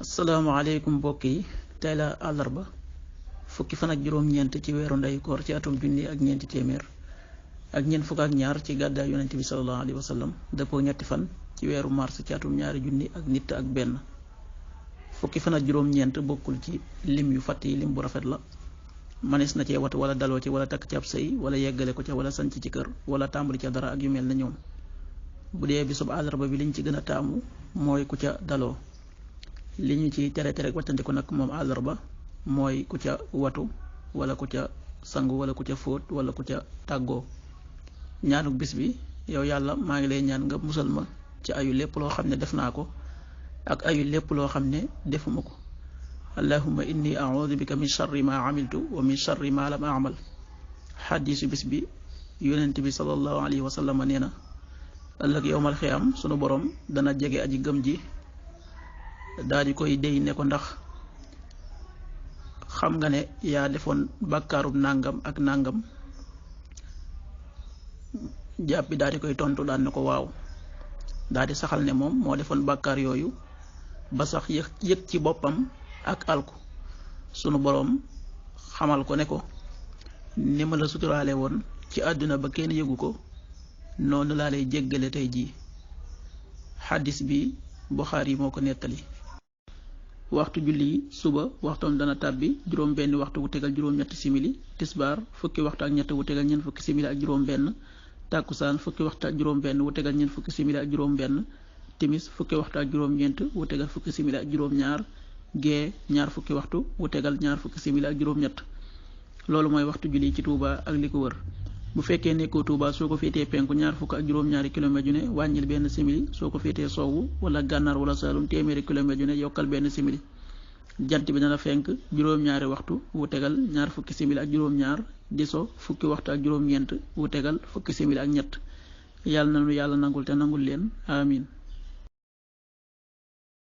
asalaamaaleykum mbokk yi tey la àllarba fukki fan ak juróom-ñeent ci weeru ndeyu koor ci atum junni ak ñeenti téeméer ak ñeent fukk ak ñaar ci gàddaay yonent bi sallallahu alayhi wa sallam dëppoo ñetti fan ci weeru mars ci atum ñaari junni ak nit ak benn. fukki fan ak juróom-ñeent bokkul ci lim yu fàtt yi lim bu rafet la manees na cee wat wala daloo ci wala takk ci ab sëy wala yeggale ko ca wala sanc ci kër wala tàmbali ca dara ak yu mel na ñoom. bu dee bisub àllarba bi liñ ci gën a taamu mooy ku ca daloo. li ñu ci tere wattandiku nag moom àllarba mooy ku ca watu wala ku ca sangu wala ku ca fóot wala ku ca tàggoo. ñaanuk bis bi yow yàlla maa ngi lay ñaan nga musal ma ci ayu lépp loo xam ne def naa ko ak ayu lépp loo xam ne defuma ko. allahumma inni a'udhu bika min sharri ma amiltu wa min sharri ma lam a'mal. xaddiisu bis bi yonent bi sallallahu alayhi wa sallam nee na ëllëg yowmal xiyaam sunu borom dana jege aji gëm ji daal di koy déy ne ko ndax xam nga ne yaa defoon bàkkaarub nàngam ak nàngam. jàpp bi daal di koy tontu daan ne ko waaw, daal di saxal ne moom moo defoon bàkkaar yooyu ba sax yëg ci boppam ak alku. sunu boroom xamal ko ne ko ni ma la suturaale woon ci àdduna ba kenn yëgu ko noonu laa lay jéggale tey jii. xaddis bi Buxaari moo ko nettali. waxtu julli suba waxtoom dana tàbbi juróom benn waxtu wu tegal juróom-ñetti simili, tisbaar fukki waxtu ak ñett wu tegal ñeent fukki simili ak juróom benn, tàkkusaan fukki waxtu ak juróom benn wu tegal ñeent fukki simili ak juróom benn, timis fukki waxtu ak juróom ñeent wu tegal fukki simili ak juróom ñaar, gee ñaar fukki waxtu wu tegal ñaar fukki simili ak juróom ñett. loolu mooy waxtu julli ci Touba ak li ko wër. bu fekkee nekkoo Touba soo ko féetee penku ñaar fukk ak juróom-ñaari kilomètre yu ne wàññil benn simili, soo ko féetee sowwu wala gànnaar wala saalum téeméeri kilomètre yu ne yokkal benn simili. jant bi dana fenk juróom-ñaari waxtu wu tegal ñaar fukki simili ak juróom-ñaar, di so fukki waxtu ak juróom-ñeent wu tegal fukki simili ak ñett. yàlla na nu yàlla nangul te nangul leen amin.